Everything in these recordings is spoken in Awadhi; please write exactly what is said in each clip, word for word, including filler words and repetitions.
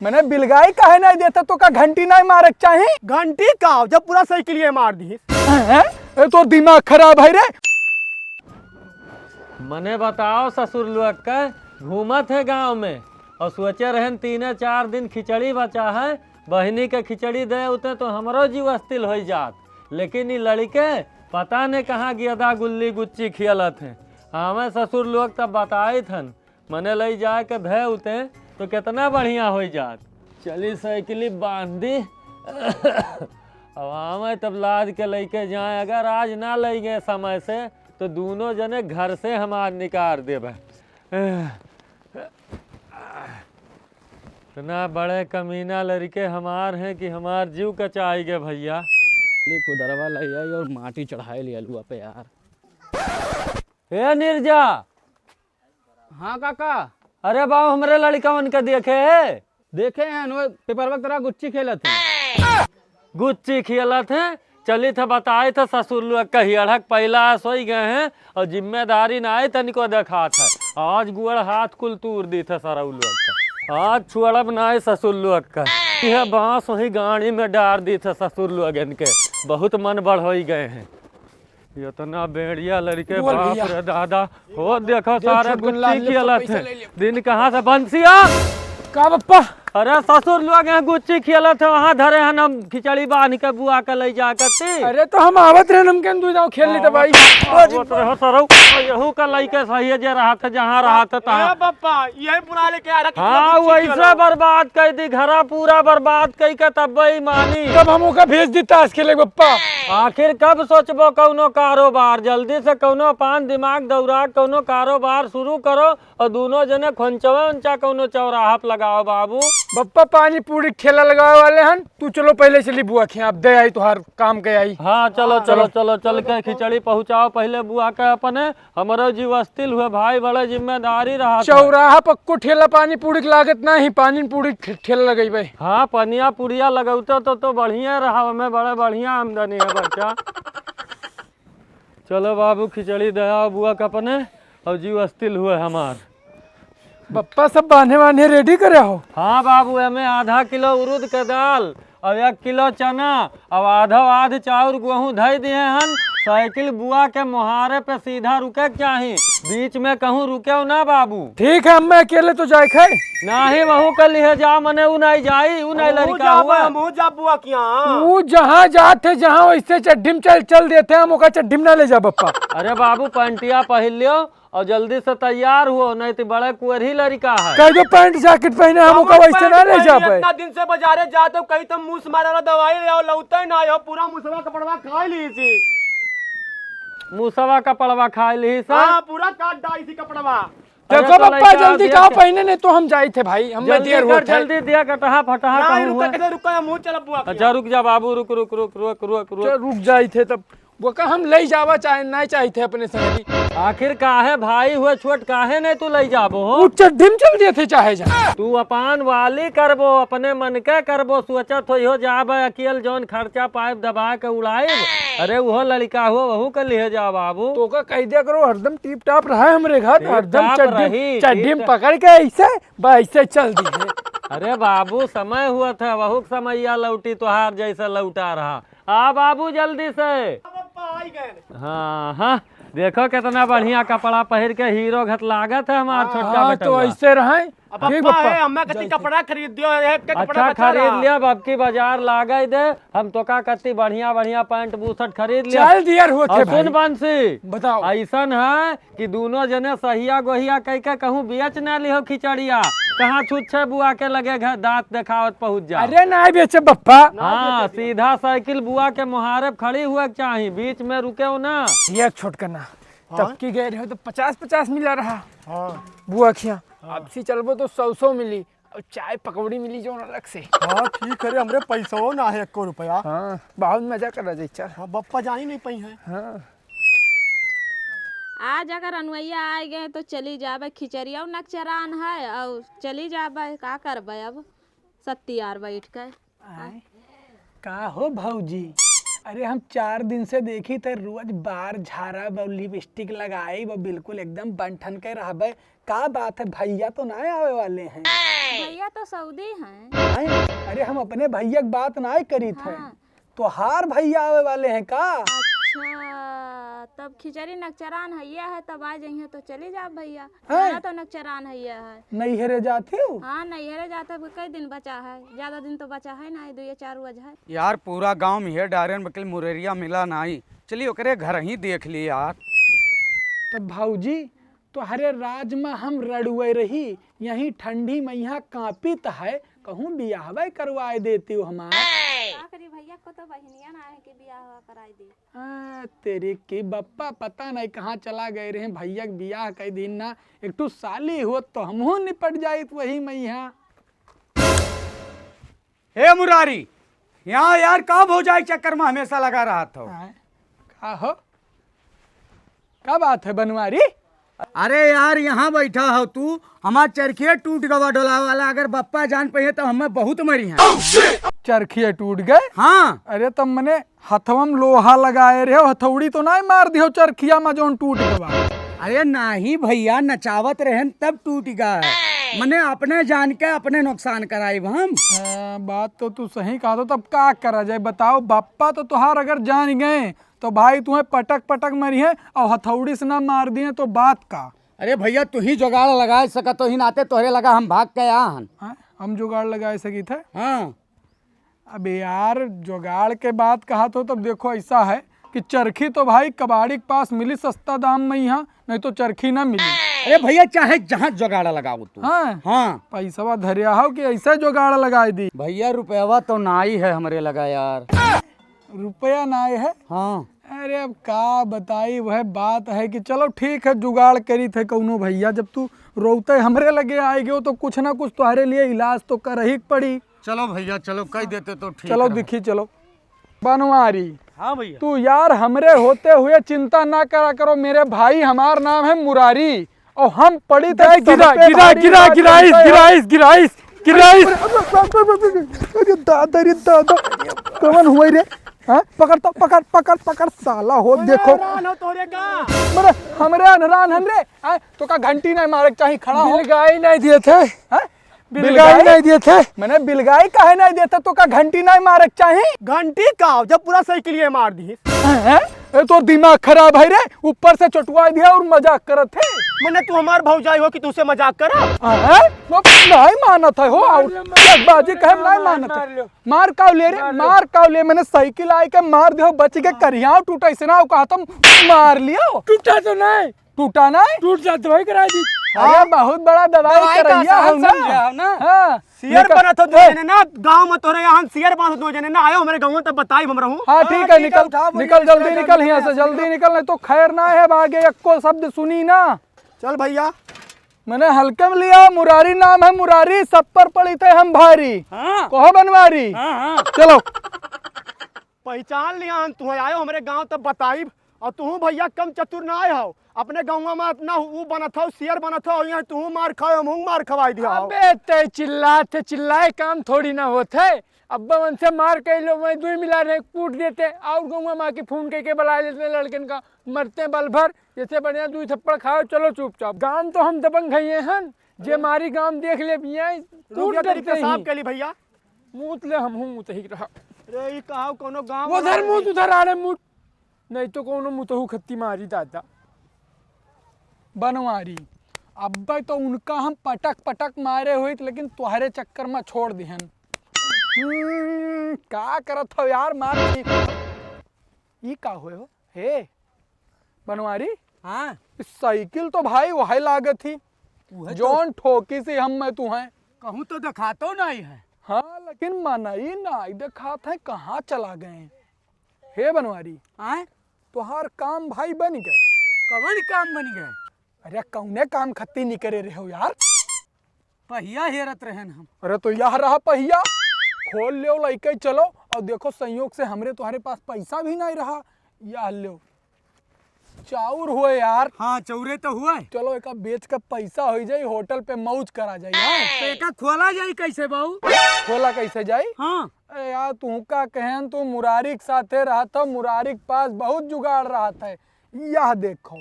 मने बिलगाई काहे नाहीं देता, तोका घंटी नाहीं मारे के चाही? घंटी का, जब पूरा साइकिलिया मार दी। हैं? ए, तोर दिमाग खराब है रे। मने बताओ ससुर लोग के, घूमत है गाँव में और सोचे रहन तीने चार दिन खिचड़ी बचा है, बहिनी के खिचड़ी दे उते तो हमरो जीव अस्थिल होइ जात। लेकिन ई लड़िके पता ने कहाँ गेदा गुल्ली गुच्ची खेलत हैं। हमें ससुर लोग तब बताइत हन, मने लई जाए के धे उते तो केतना बढ़िया होइ जात। चली साइकिली बांध दी। अब हमें तब लाद के लइके जाए, अगर आज ना लई गए समय से तो दूनो जने घर से हमार निकार देबे। इतना बड़े कमीना लड़िके हमार हैं कि हमार जीव कचाई गए भइया। ले कुदरवा ले आई और माटी चढ़ाए ले अलुआ पे यार। ए निर्जा। हाँ काका। अरे बाबू, हमरे लड़िकवन के देखे है? देखे हैं, वो पेपरवा के तरह गुच्ची खेलत है। गुच्ची खेलत है, चलित है बताइत है ससुर लोग कही अढ़क पहला सोई गए हैं और जिम्मेदारी ना आए तनिको देखात है। आज गुड़ हाथ कुल तूर दीत है सरऊ लोग का। आज छुअड़ब ना आए ससुर लोग का। यह बांस वही गाड़ी में डार दीत है ससुर लोग इनके। बहुत मन बढ़ोई गए हैं। इतना बेड़िया लड़िके, बोल बाप भैया। रे दादा। हो देखो, देख सारे छोटकन गुच्ची लाल ले तो खेलत पैसा हैं। ले लियो। दिन कहाँ से बंसिया? का बप्पा? अरे ससुर लोग हैं गुच्ची खेलत हैं, वहाँ धरे हैं हम खिचड़ी बांध के बुआ के लई जा करती। अरे तो हम आवत रहे, हम केन दुई दाव खेल ली तो भाई। आवत रहे सरऊ, यहू का लइके सही है जे रहत है, जहाँ रहत है तहाँ। ए बप्पा, यही पुराने के आ रहा, कितना हाँ, गुच्ची वैसे खेला। बर्बाद कर दी, घरा पूरा बर्बाद कई के तब ही मानी। तब हम ओका भेज दी ताश खेले बप्पा। आखिर कब सोचबो कौनो कारोबार? जल्दी से कौनो पान दिमाग दौड़ा, कौनो कारोबार शुरू करो और दूनो जने खोंचवे उंचा कौनो चौराहा पे लगाओ बाबू। बप्पा पानी पूरी ठेला लगावे वाले हन, तू चलो पहले चली बुआ के, आप दे आई तुहार काम के आई। हाँ, चलो, हाँ, चलो, चलो। चलो, चल के खिचड़ी पहुँचाओ पहले बुआ के अपने। हमरो जीव अस्थिल हुए भाई, बड़े जिम्मेदारी रहा था। चौराहा पक्को ठेला पानी पूरी के लागत नाही, पानी पूरी ठे-, ठेला लगइबे। हाँ, पनिया पुड़िया लगौते तो, तो बढ़िया रहा, हमें बड़े बढ़िया आमदनी है बच्चा। चलो बाबू, खिचड़ी दया बुआ के अपने और जीव अस्थिल हुए हमार। बप्पा सब बान्हे वान्हे ready करे हो? हाँ बाबू, एमे आधा किलो उरुद के दाल और एक किलो चना और आधो आध चाउर गेहूं धई दिए हन। साइकिल बुआ के मुहारे पे सीधा रुके के चाही, बीच में कहूँ रुके ना बाबू। ठीक है, हमें अकेले तो जाए खाए। नाही, वहू के लिहे जा, मने ऊ नहीं जाई, ऊ नहीं हमहू लड़का जाबे, हुआ। हमहू जाब बुआ के यहाँ। ऊ जहाँ जात है, जहाँ वैसे चड्ढी में चल, चल देते हैं, हम ओका चड्ढी में ना ले जा बप्पा। अरे बाबू, पैंटिया पहिर लियो। और जल्दी से तैयार हुओ, नहीं तो बड़ा कुंवरही लड़का है। कह दो पैंट जैकेट पहने, हम ओका वैसे ना ले जाबे। इतना दिन से बाजारे जात हो, कहीं तो मूस मारे वाला दवाई ले आओ, लौटे ना हो, पूरा मूसवा कपड़वा खा ली सी। मूसवा कपड़वा खा ली सी। हाँ, पूरा काट डाई सी कपड़वा। अरे देखो तो बप्पा, लइका जल्दी देख कहा के पहने, नहीं तो हम जाई थे भाई, हम जल्दी देर कर, होत है। जल्दी दिया कटहा फटहा ना, कहूँ रुका, हुआ। कैसे रुका, हम चलब बुआ के अच्छा, यहाँ। रुक जा बाबू, रुक, रुक, रुक। चल, रुक जाई थे तब। वो का हम लई जावा चाहे नहीं चाही थे अपने संगी। आखिर काहे भाई हुए छोट, काहे नहीं तू लई जाबो हो? ऊ चड्ढी में चल दिए थे चाहे जा। तू अपान वाली करबो, अपने मन के करबो, सोचत हो इहो जाबे अकेल जौन खर्चा पाइप दबा के उड़ाइब। अरे उहो लड़का हो, वहू के लिहे जा बाबू। तो का कह दिया करो, हरदम टीप टाप रहा है हमरे घर, टीप हरदम टाप चड्ढी, रही, चड्ढी में टीप पकड़ के ऐसे, बा ऐसे चल दिए। अरे बाबू, समय हुआ था, वहू के समैया लौटी तोहार जैसे लौटा रहा। आ बाबू, जल्दी से। अब पप्पा आई गए। हाँ, हाँ, देखो कितना बढ़िया कपड़ा पहिर के हीरो घत लागत है हमार हाँ, छोटका हाँ, तो बेटवा। ऐसे रहे। अब ठीक पप्पा बप्पा। है, हमें कति जल्दी। कपड़ा खरीद दियो, एक के कपड़ा अच्छा बचा खरीद रहा। लिया, अब की बाजार लागे दे, हम तो का कति बढ़िया बढ़िया पैंट बुशर्ट खरीद लिया। चल दियर होते और सुन भाई। बंसी, बताओ। ऐसन है कि दूनो जने सहिया गोहिया कह के कहूँ बेच ना लिहो खिचड़िया, कहाँ छुच्छे बुआ के लगे घर दांत देखावत पहुँच जा। अरे ना बेचे बप्पा। हाँ, सीधा साइकिल बुआ के मुहारे पे खड़ी हुए के चाही, बीच में रुके हो ना। ये छोटकना, हाँ? तब की गए रहे तो पचास पचास मिला रहा। हाँ। बुआ खिया, हाँ। अब सी चलबो तो सौ सौ मिली, और चाय पकौड़ी मिली जो अलग से। हाँ, ठीक है रे, हमरे पैसो ना है एको रुपया। हाँ, बहुत मजा कर रहा जी, चल। हाँ, बप्पा जानी नहीं पाई है। हाँ। आज अगर अनुवैया आए गए तो चली जाबे, खिचड़िया नकचरान है और चली जाबे, का करबे अब सत्तियार बैठ के। आय, का हो भौजी? अरे हम चार दिन से देखी थे रोज बार झारब और लिपस्टिक लगाइब और बिल्कुल एकदम बन ठन के रहबे। का बात है, भैया तो ना आवे वाले हैं? भैया तो सऊदी हैं। हैं? अरे, हम अपने भैया के बात नाय करीत हैं। हाँ। तोहार भैया आवे वाले हैं का? अच्छा, तब खिचड़ी नकचरान हैया है, तब आ जइहें तो चली जाब भैया। हैं? खाना तो नकचरान हैया है। नैहरे जात हो? हाँ, नैहरे जात है, कई दिन बचा है, ज्यादा दिन तो बचा है ना, दुइये चार रोज है। यार, पूरा गाँव में ये डारेन बकिल मुररिया मिला नाई। चली ओकरे घर ही देख ली यार। तब भौजी, तोहरे राज में हम रड़ुए रही, यहीं ठंडी में यहाँ कांपित है, कहूँ बियाहवे करवाए देती हो हमार। का करी भैया, को तो बहिनिया ना है कि बियाह कराए दे। आ, तेरी की बप्पा पता नहीं कहाँ चला गए रहे, भैया के बियाह कई दिन ना, एक ठो साली होत तो हमहू निपट जाइत वही में यहाँ। हे मुरारी, यहाँ यार का भौजाई चक्कर में हमेशा लगा रहत हो? आय, का हो? का बात है बनवारी? अरे यार, यहाँ बैठा हो तू, हमार चरखिया टूट गवा डोलावे वाला, अगर बप्पा जान पइहे तो हमें बहुत मरिहैं। चरखिया टूट गए? हाँ। अरे तब मने हथवा में लोहा लगाए रहे हो, हथौड़ी तो नाहीं मार दिहो चरखिया में जौन टूट गवा? अरे नाहीं भैया, नचावत रहेन तब टूट गए। मने अपने जान के अपने नुकसान कराइब हम। हाँ, बात तो तू सही कहा। तो तब का करा जाए बताओ, बप्पा तो तोहार अगर जान गए तो भाई तुहें पटक पटक मरिहैं और हथौड़ी से ना मार दिए तो बात का? अरे भैया, तू ही जुगाड़ लगाए सकत हो, ही नाते तोहरे लगा हम भाग के आया हन। हाँ, हम जुगाड़ लगाए सकित है? हाँ। अबे यार, जुगाड़ के बात कहा तो तब देखो, ऐसा है कि चरखी तो भाई कबाड़ी के पास मिली सस्ता दाम में यहाँ, नहीं तो चरखी ना मिली। अरे भैया, चाहे जहाँ जुगाड़ लगाओ तू। हाँ। हाँ। पैसवा धरिया हो कि ऐसा जुगाड़ लगाए दी। भैया, रुपयावा तो नाई है हमरे लगा यार। रुपया नाई है? हाँ। अरे अब का बताई, वह बात है कि चलो ठीक है, जुगाड़ करीत है कौनो भैया। जब तू रोते हमरे लगे आए गयो तो कुछ ना कुछ तुम्हारे लिए इलाज तो कर ही पड़ी। चलो भैया, चलो, कह देते तो ठीक चलो रहो। दिखी, चलो। बनवारी। हाँ भैया। तू यार हमरे होते हुए चिंता ना करा करो, मेरे भाई, हमार नाम है मुरारी और हम पड़ी थे गिरा, सब पे गिरा, भारी गिरा, बात गिराइस, करते हैं। गिराइस, गिराइस, गिराइस। अरे, अरे, अरे, अरे, अरे, अरे, दादा रे दादा, कौन हुआ रे? हाँ? पकड़ तो, पकड़, पकड़, पकड़, साला हो, देखो। अनरान हो तोरे का? मरे, हमरे अनरान हन रे। हाँ? तो का घंटी नहीं मारे के चाही, खड़ा हो। बिलगाई नहीं दिए थे। हाँ? बिलगाई बिलगाई? नहीं दिए थे। मैंने बिलगाई काहे नहीं देते, तो का घंटी नहीं मारे के चाही? घंटी का, जब पूरा साइकिल ये मार दी। हैं? ए, तो दिमाग खराब है रे, ऊपर से चटुआ दिया और मजाक करत है। मने तू हमार भौजाई हो कि तुझसे मजाक करा? हैं? वो नहीं मानत है हो, और मार लो, मार एक बाजी लो, कहे मार नहीं लो, मानत मार है। लो। मार काव ले रे, मार लो। मार काव ले, मैंने साइकिल आए के मार दे हो, बच के करियाव टूटा, इसे ना कहा तुम मार लियो। टूटा तो नहीं। टूटा नहीं? टूट जात दवाई करा दी। अरे हाँ। बहुत बड़ा दवाई दवाई का करैया आसान हो ना। समझा हो ना। हाँ। सियर निकल। बनत हो दो ए। जने ना, गाँव में तोरे यहाँ सियर बनत हो दो जने ना, आयो हमरे गाँव में तब बताई हम रहूँ। हाँ, हाँ, ठीक है, ठीक है, निकल, उठाओ, बोलिए, निकल, जल्दी निकल, निकल यहाँ से, जल्दी निकल। निकल, नहीं तो खैर ना है, अब आगे एको शब्द सुनी ना। चल भैया। मैंने हल्के में लिया, मुरारी नाम है मुरारी, सब पर पड़ी थे हम भारी। हाँ। कहो बनवारी। हाँ, हाँ। चलो। पहचान लिया हन, तुहें आयो हमरे गाँव तब बताइब। और तुहू भैया कम चतुर ना आए हो, अपने गाँव में इतना ऊ बनत हो, सियर बनत हो, यहाँ तुहू मार खाओ, हमहू मार खवाई दिया हो। अबे ते चिल्लात है, चिल्लाए काम थोड़ी ना होत है। अब्बा उनसे मार कह लो, वहीं दुई मिला रहे, कूट देते, और गाँव में आके फोन करके बुला लेते लड़कन का, मरते बल भर, जैसे बढ़िया दुई थप्पड़ खाओ, चलो चुपचाप। गाम तो हम दबंग है ये हन, जे अरे। मारी गाम देख ले बिया, रुक कूट जा, तेरी देते पेशाब ही। के लिए भैया। मूत ले, हमहू मूत ही रहा। रे, ई कहाव कोनो गाँव उधर वाला मूत, नहीं। उधर आड़े मूत। नहीं तो कोनो मुतहू खत्ती मारी दादा। बनवारी, अब्बे तो उनका हम पटक पटक मारे होइत, लेकिन तोहरे चक्कर में छोड़ दिहन। हम्म, का करत हो यार, मार ठीक। ई का होए हो? हे, बनवारी? हाँ। ई साइकिल तो भाई वही लागत ही। उहे तो। जौन ठोकी से हम मैं तू हैं। कहूँ तो दिखातो नहीं है। हाँ, लेकिन मनई नाई देखात है, कहाँ चला गए? हे बनवारी, आय? तोहार काम भाई बन गए। कवन काम बन गए? अरे, कौने काम खत्ती निकरे रहे हो यार? पहिया हेरत रहन हम। अरे, तो यह रहा पहिया, खोल लेव, लइके चलो। और देखो, संयोग से हमरे तुम्हारे पास पैसा भी नहीं रहा, यह लेव। चाउर हुए यार। हाँ, चौरे तो हुए। चलो, एका बेच के पैसा हो जाई, होटल पे मौज करा जाई, हाँ? तो एका खोला जाई कैसे बाऊ? खोला कैसे जाई? हाँ। अरे यार, तू का कहन, तू मुरारी के साथे रहत हो, मुरारी के पास बहुत जुगाड़ रहत है। यह देखो,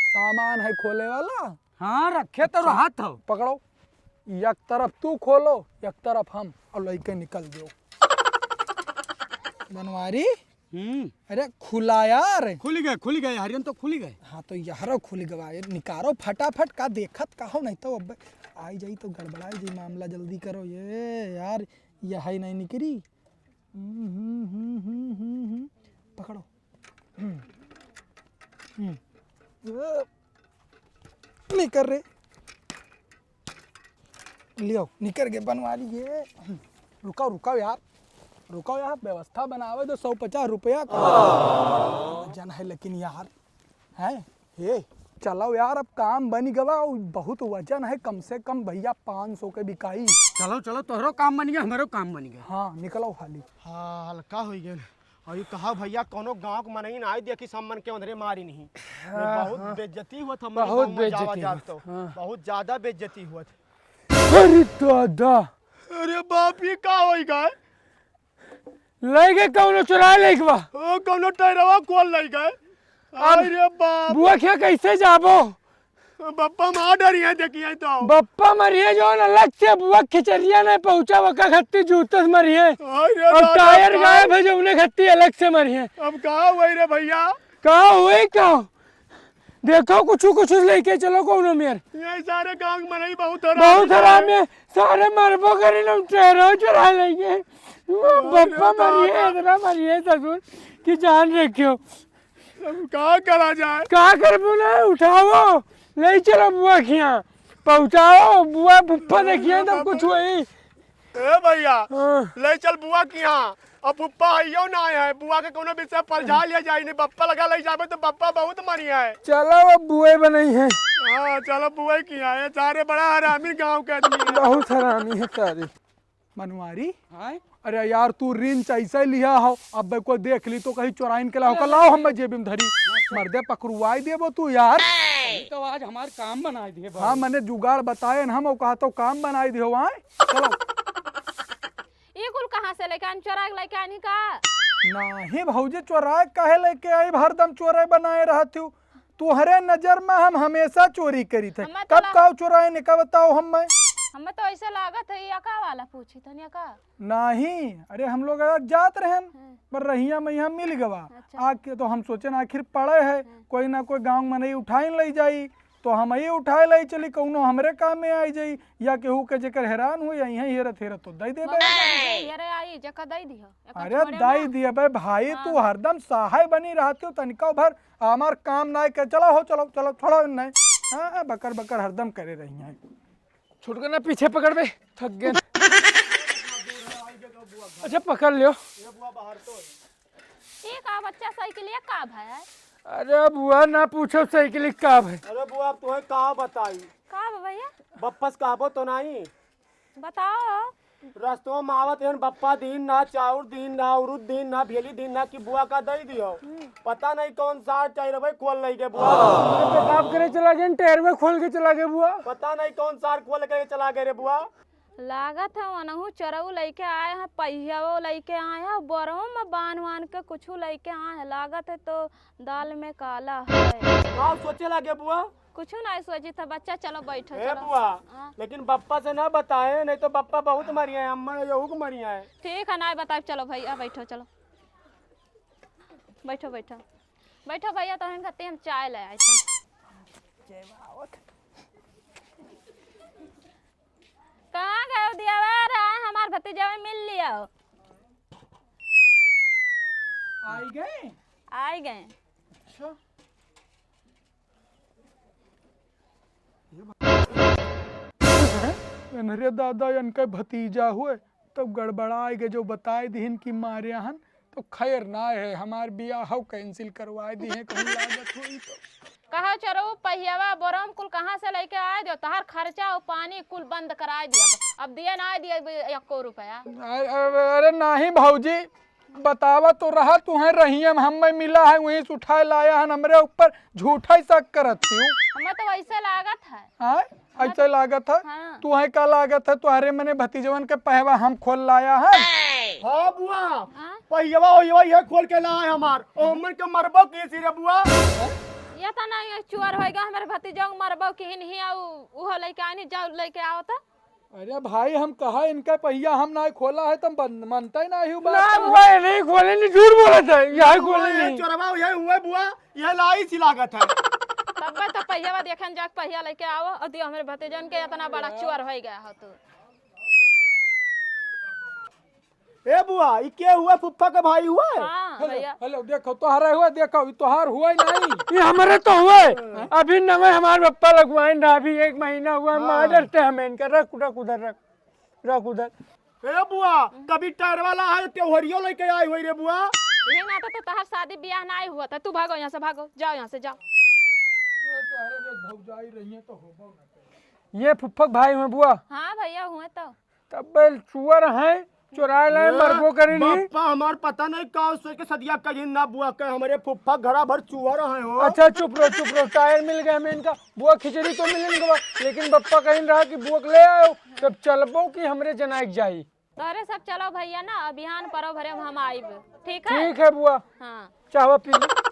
सामान है खोले वाला। हाँ, रखे तो रहत हो। पकड़ो। एक तरफ तू खोलो, एक तरफ हम, और लइके निकल दो। बनवारी, हम्म। अरे खुला यार। खुल गए, खुल गए, हरियन तो खुल गए। हाँ, तो यहरो खुल गवा, ये निकारो फटाफट, का देखत का हो, नहीं तो अब आई जाई तो गड़बड़ाई जाई मामला, जल्दी करो। ये यार, यह है नहीं निकरी। हम्म, हम्म, हम्म, हम्म, हम्म, हम्म। पकड़ो। हम्म। हम्म। ए, निकर रे। लियो, निकर के बनवा लिए। रुकाओ, रुकाओ यार, रुकाओ यार, व्यवस्था बनावे दो, सौ पचास रुपया का वजन है, लेकिन यार, हैं? हे, चलो यार, अब काम बनी गवा, उ बहुत वजन है, कम से कम भैया पाँच सौ के बिकाई। चलो, चलो, तोहरो काम बन गया, हमरो काम बन गया। हाँ, निकलो हाली। हाँ, हल्का हो गया। और ये कहा भैया, कोनो गाँव के मनई ना आई देखी, सब मन के उधरे मारी नहीं। हाँ, बहुत हाँ। बेइज्जती हुआ था हमारे बहुत गाँव में जावा बेइज्जती जात हुआ। तो। हाँ। बहुत ज्यादा बेइज्जती हुआ था। अरे दादा। अरे बाप, ये का होई गए? लइके कौनो चुरा लइके बा। ओ, कौनो टैरवा खोल लइके। अब अरे बाप। बुआ खिया कैसे जाबो? बप्पा मार डरी है, देखिए तो। बप्पा मरिए जो न अलग से बुआ खिचड़िया नहीं पहुँचा, वका खत्ती जूते से मरिए। अरे और दादा, टायर का गायब है जो उन्हें खत्ती अलग से मरिए। अब का हुई रे भैया? का हुई का? देखो, कुछ, कुछ लेके चलो कौनो मेर। ये सारे गांव में नहीं, बहुत हरामी बहुत है। हरामी है, सारे मरबो करी, हम टहरो चुरा लेंगे। वो अरे बप्पा मरिए, बाबा। इतना मरिए ससुर कि जान रखियो। अब का करा जाए? का करबो ना, उठाओ, ले चलो बुआ खिया, पहुँचाओ, बुआ फुफ्फा अरे देखिए तब बाबा। कुछ हुई। ए भैया, हाँ। ले चल बुआ के यहाँ। अब फुप्पा आइयो ना आए हैं, बुआ के कोनो विषय पर जा लिया जाए, नहीं बप्पा लगा ले जाबे तो बप्पा बहुत मरी है। चलो अब बुए बनई है। हाँ, चलो बुए की आए, सारे बड़ा हरामी गांव के आदमी है। बहुत हरामी है सारे। मनवारी? हाँ? अरे यार, तू रिंच ऐसे लिया हो, अब कोई देख ली तो कहीं चोराइन के लाओ, अरे, लाओ अरे, हम जेब में धरी। मर्दे पकड़वाई देबो तू यार। अभी तो आज हमार काम बनाई दिए हाँ, बाबू। मने जुगाड़ बताए न हम, और कहा तो काम बनाई दियो आए। चलो। ई कुल कहाँ से लेके आन? चोरा के लेके आनी का? नाही भौजी, चोरा के काहे लेके आई? हरदम चोरे बनाए रहत हूँ। तुहरे नजर में हम हमेशा चोरी करी थे। हमें तो कब ला- काव चोराए ने का बताओ हमें? हमें तो ऐसे लागत है, ये का वाला पूछी तनिया का? नाही, अरे हम लोग आज जात रहन, हाँ। पर रहिया में यहाँ मिल गवा। अच्छा। आके तो हम सोचेन आखिर पड़े है, हाँ। कोई ना कोई गाँव में नहीं उठाइन ले जाई। तो हम ही उठाए लाई चली, कौनो हमरे काम में आई जाई, या केहू के जेकर हैरान हो, या इहें हेरत हेरत तो दे देबे। मगर जब जे हेरे आई, जेका दे दिहो, एकर अरे छोड़े दे ना। दिए बे भाई, हाँ। तू हरदम सहाय बनी रहती हो, तनिका भर हमार काम ना के, चलो हो, चलो, चलो, छोड़ो नहीं। हाँ, बकर बकर हरदम करे रही हैं। छुटके ना पीछे पकड़ बे, थक गए। अच्छा पकड़ लियो। ये का बच्चा साइकिलिया का भय है? अरे बुआ ना पूछो साइकिल का भय। अरे बुआ, अब तुम्हें का बताई? का बा भैया? बप्पस कहबो तो नहीं। बताओ। रस्तवा में आवत हन बप्पा दीन ना, चाउर दीन ना, उरुद दीन ना, भेली दीन ना कि बुआ का दई दियो। हम्म। पता नहीं कौन सार टैरवे खोल लई के बुआ। अरे पेशाब करे चला गए, टैरवे खोल के चला गए बुआ। पता नहीं कौन सार खोल के चला गए रे बुआ। लागत है वनहु चरऊ लइके आए हैं, पहियावो लइके आए हैं, बरहु में बान वान के कुछु लइके आए हैं। लागत है तो दाल में काला है। का सोचे लागे बुआ? कुछु नाहीं सोची था बच्चा, चलो बैठो, ए चलो। बुआ, हाँ। लेकिन बप्पा से ना बताए, नहीं तो बप्पा बहुत मरिया है, अम्मा यहू को मरिया है। ठीक है, नाहीं बताए, चलो भैया बैठो, चलो बैठो, बैठो, बैठो भैया, तोहन खातिर हम चाय ले आए थे। कहाँ गए दियावा? अरे आए हमार भतीजा, मिल लिया हो। आई गए? आई गए। अच्छा। अरे दादा, इनका भतीजा हुए, तब गड़बड़ा आए गए, जो बताए दिहिन कि मारे हन, तो खैर ना है, हमार बियाह हो cancel करवाए दिहे, कहूँ लागत होई तो। कहो चरऊ, पहियावा, बोरम कुल कहाँ से लइके आए दियो? तहार खर्चा और पानी कुल बंद कराए दिया। अब, अब दिए ना दिए एको रुपया। अरे, अरे, अरे नाही भौजी, बतावा तो रहा, तुहें रहियम हम में मिला है, वहीं से उठाए लाया हन, हमरे ऊपर झूठा ही शक करत थी। हमें तो वैसे लागत है। हाँ? ऐसे लागत है? हाँ। तुहें का लागत है? तुहरे मने भतीजवन के पहवा हम खोल लाया है। हाँ बुआ, हाँ? पहियवा ओहियवा ये खोल के लाए हमार। ओ हमन के मरबो की सी रे बुआ। ये तो नहीं है, चोर होएगा, हमारे भतीजों के मरबो की ही नहीं है, उ-, उहो लेके आनी, जाओ लेके आओ तो। अरे भाई, हम कहा इनका पहिया हम नाहीं खोला है, तुम बन-, मनता ही नाहीं हो बात ना का। बुआ, ये नहीं खोले, नहीं, झूठ बोलत है, यह खोले नहीं। चोरवा यह हुआ बुआ, यह लाई सी लागत है। तब्बे तो पहिया देखे न जाके पहिया लेके आओ और दियो हमरे भतीजन के, इतना बड़ा चोर होइ गया हो तू। ए बुआ, ई के हुआ फुफ्फा के भाई हुआ? हाँ, हेलो, भैया। हेलो, देखो, तोहरा हुआ, देखो, ई तोहार हुआ ही नहीं। ये हमरे तो हुए। हाँ। अभी नवे हमार पप्पा लगवाइन रहा, अभी एक महीना हुआ, हाँ। मार डरते हमें इनका, रख, रख उधर, रख, रख उधर। ए बुआ, कभी टायर वाला आए, त्योहरियो लेके आई हुई रे बुआ। ये ना तो, तो तोहार शादी ब्याह ना आई हुआ था, तू भागो यहाँ से, भागो, जाओ यहाँ से, जाओ। ये तोहरे जो भौजाई रही है तो होबो ना करे। ये फुफ्फक भाई हुए बुआ। हाँ भैया, हुए तो। तब बेल चुअर हैं, चुराए लाए, ए, मरबो करेनी। बप्पा हमार पता नहीं का सोच के सदिया कहीं ना बुआ के, हमरे फुफ्फा घरा भर चुअर हैं हो। अच्छा, चुप रहो, चुप रहो, टायर मिल गया हमें इनका। बुआ खिचड़ी तो मिल गवा, लेकिन बप्पा कहीं रहा कि बुआ के ले आयो, तब चलबो कि हमरे जनाइक जाई। तोहरे सब चलो भैया ना, बिहान परो भरे हम आइब, ठीक है? ठीक है बुआ। हाँ। चाहवा पी ली।